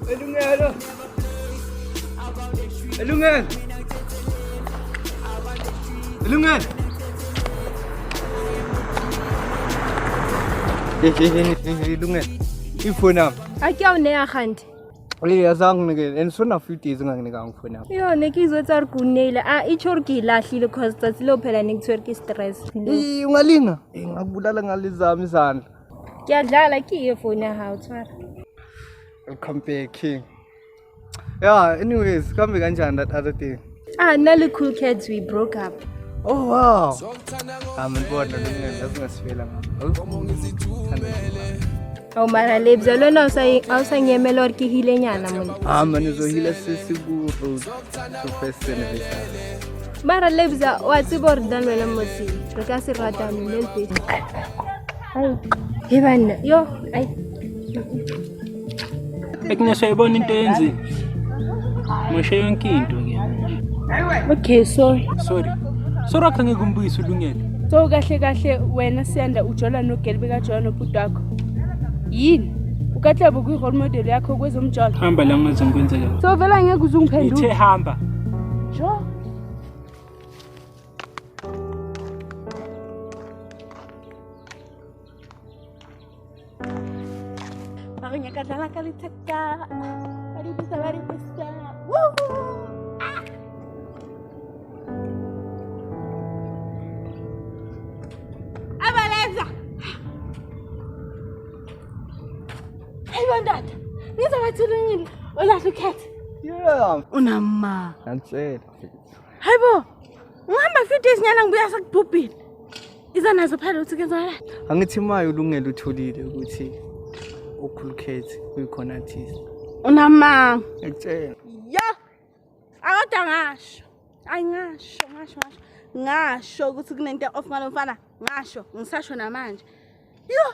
Elungelo. Elungelo. Elungelo. Hey, hey, hey, hey, hey, Elungelo. Ifoni yami. A ke a o neya gante. Eh, azange nginike and sona few days unganginikanga ifoni yami. Yo, ne ke izwetsa gore ke o neile. A e tjho gore ke e lahlile cause tsatsi leo phela ne ke tshwere ke stress. Eh, ungalinga. Eh, ngakubulala ngalezami izandla. Ke a dlala ke e phone ya hao tshwara. Welcome back, King. Yeah, anyways, kambe kanjani that other thing? Ah, nna le Cool Cats we broke up. Oh wow. Ah, ngibona Lungelo, yazi ngasifela ngami. Ao mara Lebza le wena o sa nyemela gore ke hilenyana mona. Ah, man, uzohila sesi ku road to first anniversary. Mara Lebza wa tseba gore nna le wena motse re ka se ratane le le Ai, he banna. Yo, ai. Agnes uyayibona into eyenzile? Moshe yonke into ke manje. Okay, sorry. Sorry. Sorry akhe ngeke umbuyise uLungelo. So kahle kahle wena Siyanda ujola nogeli bekajola nobhuti wakho. Yini? Ukatlebo kwi-role model yakho kwezomjolo. Hamba la ngaze ngikwenze kabi. So vele angeke uze ungiphendule. Ngithe hamba. Jo. Ba re nyaka dlala ka letheka. Ba di bisa, ba di bisa. Woohoo! Abaleza. Hey bandata. Ngizobathulungile. Olahla ukhethe. Yeah. Unama. Ngiyakutshela. Hayibo. Ngihamba few days nyana ngibuya sekubhubhile. Iza nazo phela uthi kenzakala. Angithi maye uLungelo utholile ukuthi uCool Cat uyikhona artist. Unamanga. Ngiyakutshela. Ya. Akodwa ngasho. Ayi ngasho, ngasho, ngasho. Ngasho ukuthi kunento off ngalo mfana. Ngasho, ngisasho namanje. Yo,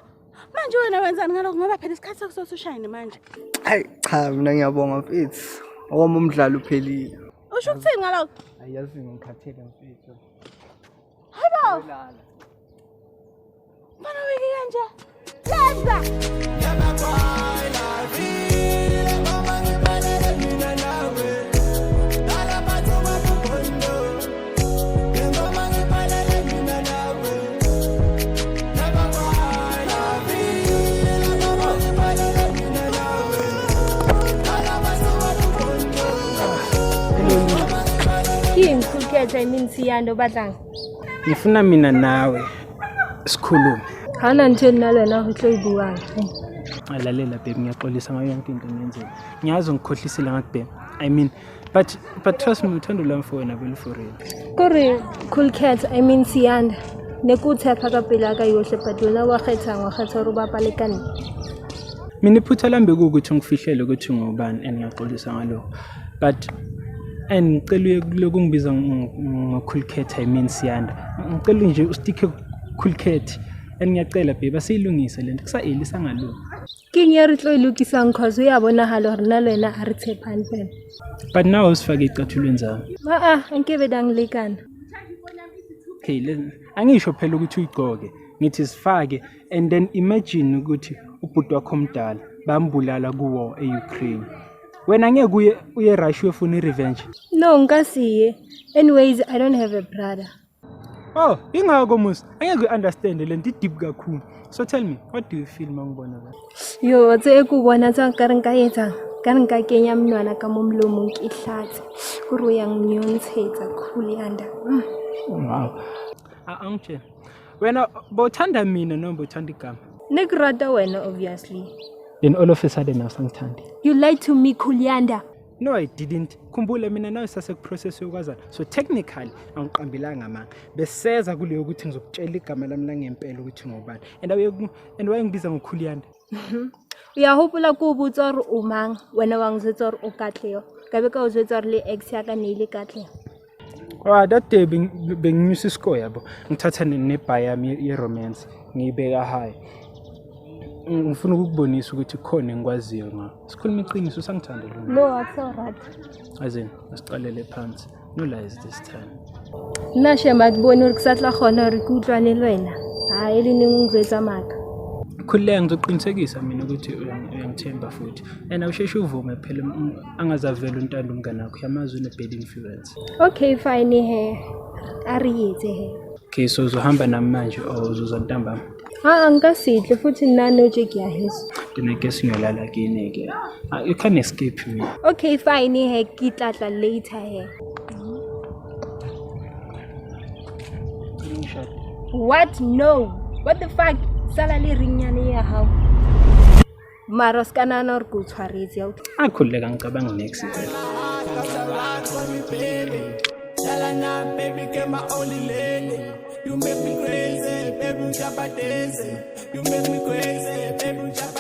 manje wena wenzani ngalokho ngoba phela isikhathi sakho sosushayine manje. Hayi cha mina ngiyabonga mfethu. Owami umdlalo uphelile. Usho ukuthini ngalokho? Ayazi ngikhathele mfethu. Hayibo. Lala. Mfana wiki kanje. Lenza. Ke eng Cool Cats I mean Siyanda o batlang? Ngifuna mina nawe sikhulume. Ha hona ntho e nna le wena ho tlo e buang. Lalela babe, ngiyaxolisa ngayo yonke into engiyenzile. Ngiyazi ngikhohlisile ngakubhema. I mean, but trust me uthando lwami for wena belu for real. Kore Cool Cats I mean Siyanda. Ne ke o tshepa ka pele ya ka yohle but wena wa kgethang wa kgetha hore o bapale ka nna. Mina iphutha lami bekuwukuthi ngifihlele ukuthi ngubani and ngiyaxolisa ngalokho. But and ngicela uye kulokhu ungibiza ngo-Cool Cat I mean Siyanda. Ngicela nje usticke Cool Cat and ngiyacela babe asiyilungise lento kusa-early sangalungi. Ke eng e re tlo e lokisang cause o ya bonahala hore nna le wena ha re tshepane fela. But now usifake ecathulweni zami. Aa, nkebe dang lekana. Okay, angisho phela ukuthi uyigqoke. Ngithi sifake and then imagine ukuthi ubhuti wakho omdala bambulala kuwo e-Ukraine. Wena ngeke uye Russia uyofuna i-revenge. No, nka siye. Anyways, I don't have a brother. Oh, ingakho musa. Angeke u-understand lento i-deep kakhulu. So tell me, what do you feel mangibona la? Yo, tse e ko bona tsa nka re nka etsang? Ka re nka kenya monwana ka mo molomong ke hlatse. Kore o yang nyontshetsa Khuliyanda. Wow. Angitshela. Wena bowuthanda mina noma bowuthanda igama? Ne ke rata wena obviously. Then all of a sudden awusangithandi. You lied to me Khuliyanda. No, I didn't. Khumbula mina nawe sasekuprocess yokwazana. So technically angiqambelanga amanga. Beseza kuleyo ukuthi ngizokutshela igama lami langempela ukuthi ngubani. And awuye and wayengibiza ngoKhuliyanda. Uyahopola ko o botsa hore o mang, wena wa njwetsa hore o Katleho. Ka be ka o jwetsa hore le ex ya ka ne ile Katleho. Ah, that day benginyusa iscore yabo. Ngithatha nebha yami ye-romance ngiyibeka high. Ngifuna ukukubonisa ukuthi khona engikwaziyo nga. Sikhuluma iqiniso usangithanda lo. No, akusawu-right. Azini, asiqalele phansi. No lies this time. Nna shema ke bone hore ke sa tla kgona hore ke utlwane le wena. Ha e le neng o njwetsa maka. Khululeka, ngizoqinisekisa mina ukuthi uyangithemba futhi. And awusheshe uvume phela, angazavela uNtando umngane wakho, uyamazi une-bad influence. Okay, fine he, a re etse he. Okay, so uzohamba nami manje or uzoza ntambama? Ha, nka setle futhi nna no tje ke ya heso. Then I guess ngiyolala kini-ke. Ah, you can't escape me. Okay, fine he, ke tla tla later he. What? No. What the fuck? Sala le ringnyane ya hao. Mara se ka nahana hore ke o tshwaretse ya. Akhululeka, ngicabanga next vele. Shala na, baby, get my only lady. You make me crazy, baby, jump dance. You make me crazy, baby, jump.